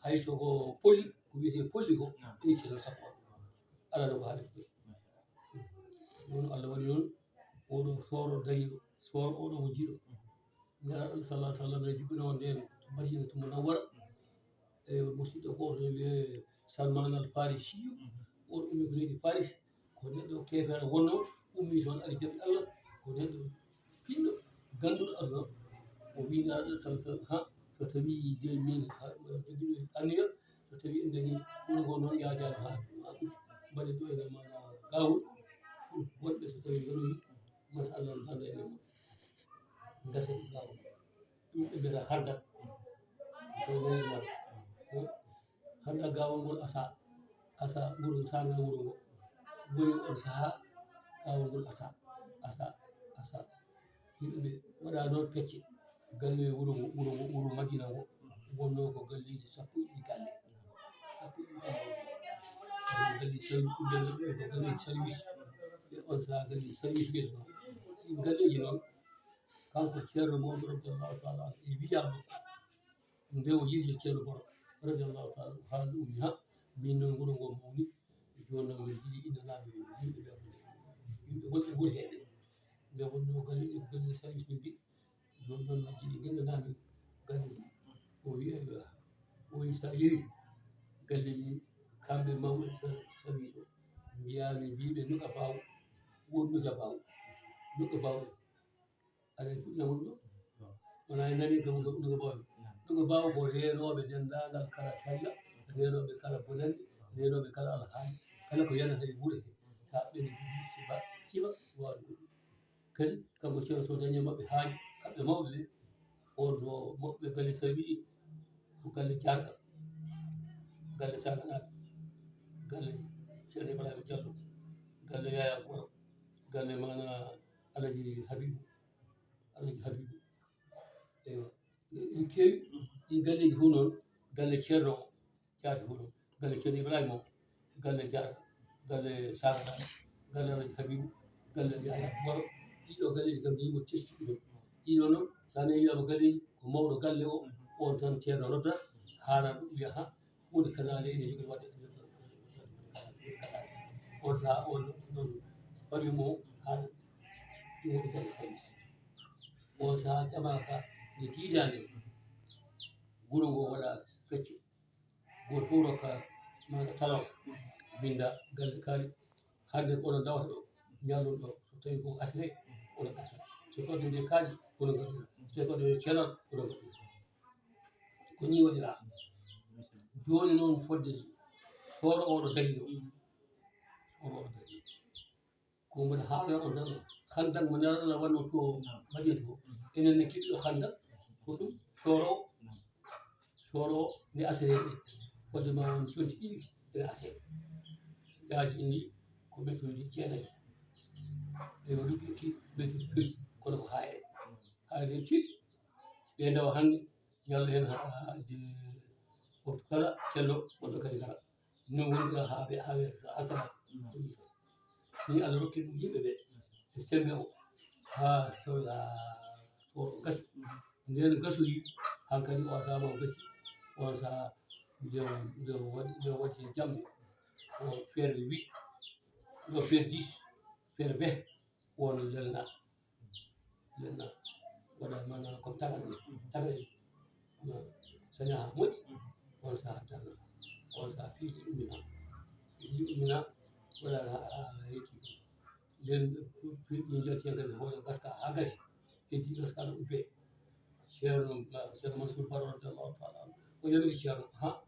Hay so ko polli, ko wiyetee polli ko, ene ceerno sappo. Alaa no ko haali ko. Kono Allah waɗi noon, oɗo sooro dariiɗo, sooro oɗo mo jiiɗo. Nelaaɗo Allah sallallahu alaihi wasallam ne jogino ndeen to Madinatul Munawwara. E musidɗo gooto ne wiyee Salman al Farisiyu, on ummi ko leydi Faris, ko neɗɗo keefeero wonnoo, ummi toon ari jaɓi Allah, ko neɗɗo pinɗo, gannduɗo aduna. O wii Nelaaɗo sallallahu alaihi wasallam, ha, so tawii de min, ha, mbaɗa jogiiɗo anniya, so tawii en dañii wuro ngo noon yaajaani haa haa ɓuri, mbaɗen ɗo ene maana gaawol, wonɓe so tawii ngaroyi, mbaɗa Allah no danda e men, ngasen gaawol. Ɗum ɓe mbiyata Handak. Ko woni Umar. Handak gaawol ngol asa, asa wuro ngo, saanga wuro ngo. Woni on sahaa gaawol ngol asa, asa, asa. Yimɓe ɓe waɗa noon pecce. Galle wuro ngo, wuro ngo, wuro Madina ngo, wonnoo ko galleeji sappo e ɗiɗi galle. Sappo e ɗiɗi galle. Galle service, ko galleeji service. E on sahaa galleeji service wiyetee noon. Ɗin galleeji noon, kanko Ceerno Mawɗo radiyallahu taala anhu e wiya makko, nde o yiide Ceerno Boro radiyallahu taala anhu, haala ɗum, ha, min noon wuro ngo mawni, jooni noon min njiɗi innanaade yimɓe ɓe, yimɓe wonɓe wuro hee ɓe. Nde wonnoo galleeji ko galleeji service min mbi, jooni noon min njiɗi innanaa min galleeji. O wiyi, eywa, o wiyi so a yehi galleeji kamɓe mawɓe ser-, service o, mbiyaa ɓe, mbii ɓe no ka baawo, won no ka baawo, no ka baawo. Aɗa fuɗɗina wonɗo? Wona en nani kam ko ɗum ko baawi. Ɗum ko baawi ko reenooɓe denndaangal kala sariya, reenooɓe kala bonannde, reenooɓe kala alhaali, kala ko yanata e wuro he. Sa ɓeni siba, siba, waɗa ko ɗum. Kadi, kanko Ceerno so dañi maɓɓe haaju, kamɓe mawɓe ɓe, on no mawɓe galle Sarwi, ko galle Jaarka, galle Saganaaɓe, galle Ceerno Ibrahima Jallo, galle Yaya Goro, galle Mana Alaji Habibu, Alaji Habibu. Eywa. Ɗi keewi, ɗi galleeji fof noon, galle Ceerno o, Caati fof noon, galle Ceerno Ibrahima o, galle Jaarka, galle Saara, galle Alaji Habibu, galle Yaya Boro. Ɗiɗo galleeji kam, yimɓe teski ɗum. Ɗiɗo noon, so a nani wiyaama galleeji, ko mawɗo galle o, on tan ceerno nodda, haala ɗum, wiya, ha, huunde kanaale ene jogori waɗde. On sahaa, on noon, famille mo, haala ɗum woni galle service. On sahaa jamaaka nde tiidaande, wuro ngo waɗa pecce. Gooto fof rokka maana talaw, binda galle kaari. Hannde ko onon ndawata ɗo, ñalluɗo ɗo, so tawi ko asre, onon gaso. So ko addude kaaƴe, onon ngaddoya. So ko addude ceenal, onon ngaddoya. Ko nii waɗiraa. Jooni noon fodde sooro oɗo darii ɗo. Sooro oɗo darii ɗo. Ko mboɗo haalana on tan, Handak mo Nelaaɗo Allah waɗno to Madina to. Enen ne keɓi ɗo Handak, ko ɗum sooro o. Sooro o nde asere nde. Fodde ma on conti ɗiɗi ene asere. Yaaji ndi ko metuuji jeenayi. E mo luggi ki metuuji joyi, kono ko haayre. Haayre nden tiiɗi. Ɓe ndawa hannde, ñallo heen haa, haa de waktu kala, cello, wonɗo kadi kala. No wonira haa ɓe, haa ɓe asara. Ni Allah rokki ɗum yimɓe ɓe, e sembe o, haa so, haa so o gasi. Nden gasori, hankadi o saama o gasi, on saha nde o, nde o waɗi, nde o waɗi jamɗe, o feere huit, ɗo feere dix, feere vingt, on lelna. Maintenant, waɗa maanaam comme tagare ni. Tagare ni. No, saña haa moƴƴi, on saha darna. On saha piiji ummina. Piiji ummina, waɗa ha, ha, ha yetti. Nden piiji jatti hen kadi hoore gaska ha gasi. Heddi gaska no ubbe. Ceerno, Ceerno Mansour Baro radiyallahu taala anhu. O yamiri Ceerno, ha,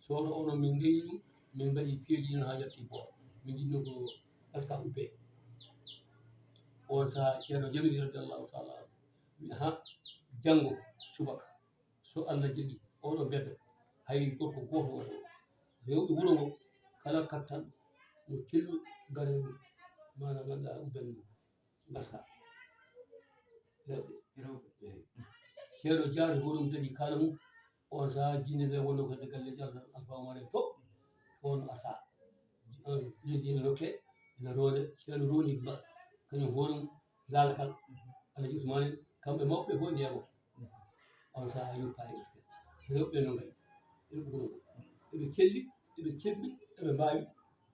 sooro ono min ndeyi ɗum, min mbaɗi piiji ɗin ha yatti Boor. Min njiɗno ko gaska ubbe. On saha Ceerno yamiri radiyallahu taala anhu. Wi, ha, janngo subaka, so Allah jaɓi, oɗo mbedda, hay gorko gooto wonaa. Rewɓe wuro ngo, kala kattan, no tellu gare, maanaam, ngannduɗaa, ubben mo, ngaska. Rewɓe. Rewɓe. Eey. Ceerno jaari hoɗum dañi kaala mum, on saha jinne ɓe wonno ko e galleeji Alfa, Alfa Omar en fof, on asa. Leydi ene lokke, ene roonde, Ceerno rooni ba, kañum hoore mum, Laalagal, Alaji Usmaani, kamɓe mawɓe fof jeego. On saha yoppa e gaske. Rewɓe no ngari. Eɓe ɓuri ɗum. Eɓe celli, eɓe cebbi, eɓe mbaawi,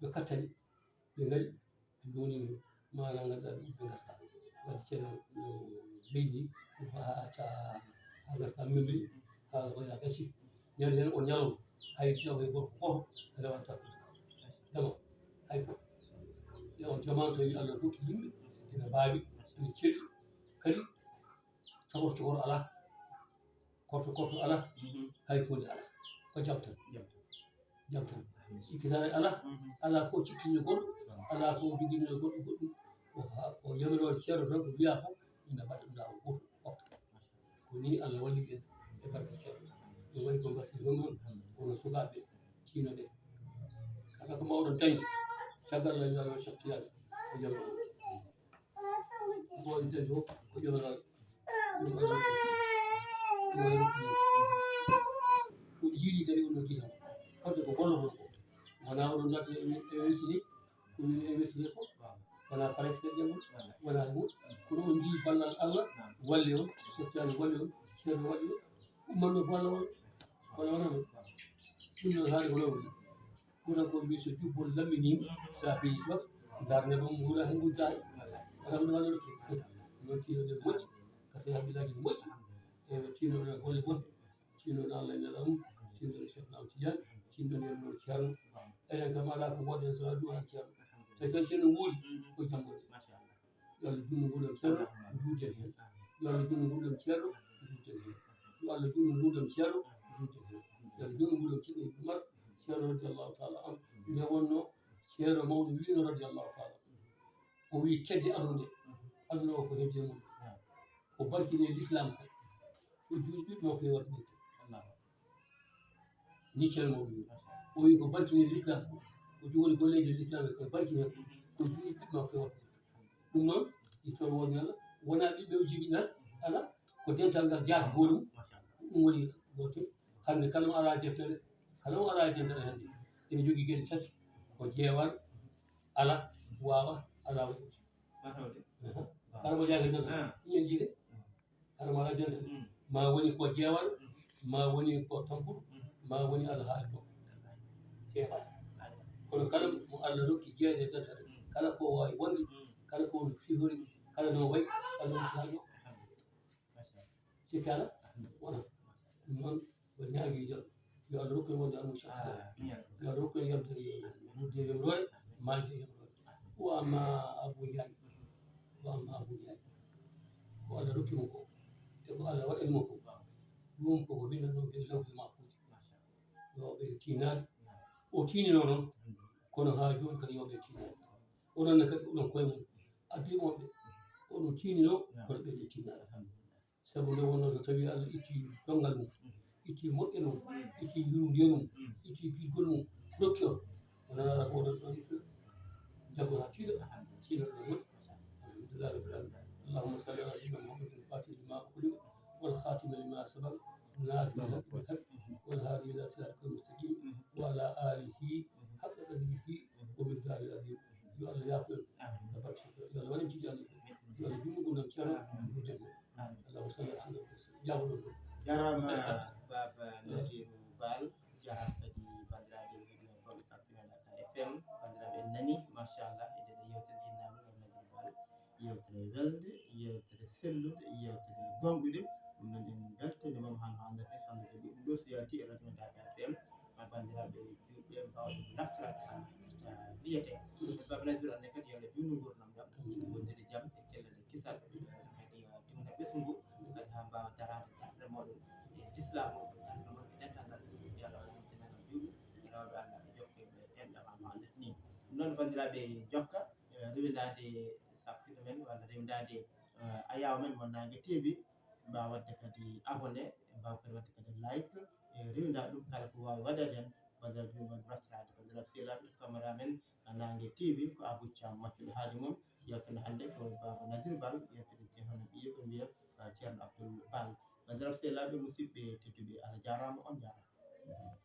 ɓe kattani. Ɓe ngari, ɓe ndoni Maanaam, ngannduɗaa ɓe ɓe ngaska. Waɗi ceerno, no leydi, ubba haa ca-, haa ngaska memri, haa wayla gasi. Ñande heen on ñalawma, hay jaw hay gorko gooto rewata ko. Dama, hay ko. E on jamaanu tawi Allah hokki yimɓe, ina mbaawi, ina celli. Kadi, cokor cokor alaa. Korto korto alaa, hay huunde alaa. Ko jam tan. Jam tan. Jam tan. Sikki tan alaa, alaa ko cikkinɗo goɗɗo, alaa ko joginɗo goɗɗo goɗɗum. Ko ha, ko yamiroore ceerno tan ko wiyaa ko, ina mbaɗa ɗum laawol gooto, waktu. Ko ni Allah walli ɓe e barke ceerno. Ɗum waɗi ko mbasiyɗon noon, kono sukaaɓe, tiinoɗen. Kala ko mawɗon dañde, caggal Allah, Allah softiyaani, ko jam tan. Ko woni tawi fof ko jom Allah. Ko jiiɗi kadi oɗo jiiɗa. Fodde ko bonno ko. Wona oɗon natti e investir ni. Ko woni investir ko. Wona parece kadi jam. Wona ko. Kono on jii ballal Allah. Walli on. Softani walli on. Ceerno walli on. Ummanno ko Allah on. Wala wona ɗum. Ɗum noon haali ko noon. Kuuran ko mbi so jubbol lamminiima, so a peyi fof, darnde ɗum nguura he ngun taari. Alhamdulillah, ɗum ke. Noon tiinoɗen moƴƴi, kasi hakkillaaji moƴƴi. Ewa, tiinoɗen golle bonɗe. Tiinoɗen Allah e Nelaaɗo mum, tiinoɗen Cheikh Ahmad Tidiane, tiinoɗen noon Ceerno. Enen kam alaa ko woɗen so alaa ɗum alaa Ceerno. Tawi tan Ceerno wuuri, ko janngo de. Yo Allah junnu nguurndam ceerno, juuten heen. Yo Allah junnu nguurndam ceerno, juuten heen. Yo Allah junnu nguurndam ceerno, juuten heen. Yo Allah junnu nguurndam ceerno Ibn Umar, ceerno radiyallahu taala anhu. Nde wonno ceerno mawɗo wiino radiyallahu taala anhu. O wii kedde aduna ɗe, aduna o ko hedde mum. Ko barkine l'islam ko. Ko juuɗe ɓiɓɓe makko e waɗde. Ni ceerno mawɗo wii. O wii ko barkine l'islam ko. Ko jogori golleeji l'islam ko barkine ko juuɗe ɓiɓɓe makko e waɗde. Ɗum noon, histoire woni Allah, wonaa ɓiɓɓe o jibinal, ala, ko dental ngal jaati gootum, ɗum woni gootum. Hannde kala mo alaa deftere, kala mo alaa dental hannde, ene jogii geɗe tati, ko jeewal, ala, waawa, alaa waɗi. Aha. Kala mo jaaki dental, ɗum en jiide. Kala mo alaa dental, ma woni ko jeewal, ma woni ko tampuɗo, ma woni alhaali to. Keɓa. Kono kala mo Allah rokki jeeyde e dental, kala ko waawi wonde, kala ko no fihori, kala no wayi, Allah rokki haalɗo. Sikki alaa, wona. Ɗum noon, ko ñaagi jam. Yo Allah rokku en wonde almucca. Yo Allah rokku en yamde, wudde e yamroore, maayde e yamroore. Wa amma Abu Njaay, wa amma Abu Njaay, ko Allah rokki mo ko, e ko Allah waɗani mo ko, ɗum koko winndanoo gila lawhul mahfuus. Yo ɓe tiinaade. O tiinino noon, kono haa jooni kadi yo ɓe tiinaade. Onon ne kadi oɗon koye mum, addi mo ɓe, oɗon tiinino, kono ɓe ɗe tiinaade. Sabu nde wonnoo so tawii Allah itti donngal mum, itti moƴƴere mum, itti yurundiye mum, itti giggol mum, rokki on, o nanata ko oɗon ɗon itti jaggo haa tiiɗa, tiiɗa ɗon moƴƴi. Alhamdulillah rabbil alamin. Allahumma salli ala sayyidina Muhammadin al-fatihi lima ughliqa wal khatimi lima sabaqa nasiril haqqi bil haqqi wal hadi ila siratika al mustaqim wa ala alihi haqqa qadrihi wa miqdarihi al azim. Yo Allah yaafo en. Amin. Yo Allah waɗan tigi Allah. Yo Allah junnu ngurndan ceerno. Amin. Allahumma salli ala sayyidina Muhammad. Jaaraama baba Naziru Baal, jaaraama kadi banndiraaɓe heɗiyankoɓe Safinal Dakar F M, banndiraaɓe en nani, machallah, eɗen e yewtere jinnaɓe baba Naziru Baal, yewtere welde, yewtere sellude, yewtere gonɗude. Ɗum noon en mbeltaniima mo hannde hannde, kamɓe kadi ɗum ɗo so yalti e radio Dakar F M, ma banndiraaɓe juulɓe mbaawa ɗum naftoraade hannde, nafta liyete. Baba Naziru, anne kadi yo Allah junnu ngurndan ɗam, wondude jam e cellal e kisal, kadi, eh, diwna ɓesngu, kadi haa mbaawa daraade darnde mooɗon e lislaam o, darnde mon e dental ngal, yo Allah waɗan dental ngal juuɗe, rewɓe Allah e jokkeeɓe enɗam am hannde nii. Ɗum noon, banndiraaɓe, jokka, eh, rewindaade sakkiɗo men walla rewindaade, eh, ayaawo men mo Naange T V, mbaawa waɗde kadi abonné, mbaawa kadi waɗde kadi like, e rewindaade ɗum kala ko waawi waɗeede heen, banndiraaɓe, ɗum waɗi naftoraade banndiraaɓe sehilaaɓe, kameramen, Naange T V, ko Abou Thiam, maccuɗo haaju mum, yewtere hannde ko Baba Nadir Baal, yewtere je hono ɓiye ko mbiya, ah, Ceerno Abdoul Baal. Banndiraaɓe sehilaaɓe, musidɓe tedduɓe, Allah jaaraama, on njaaraama.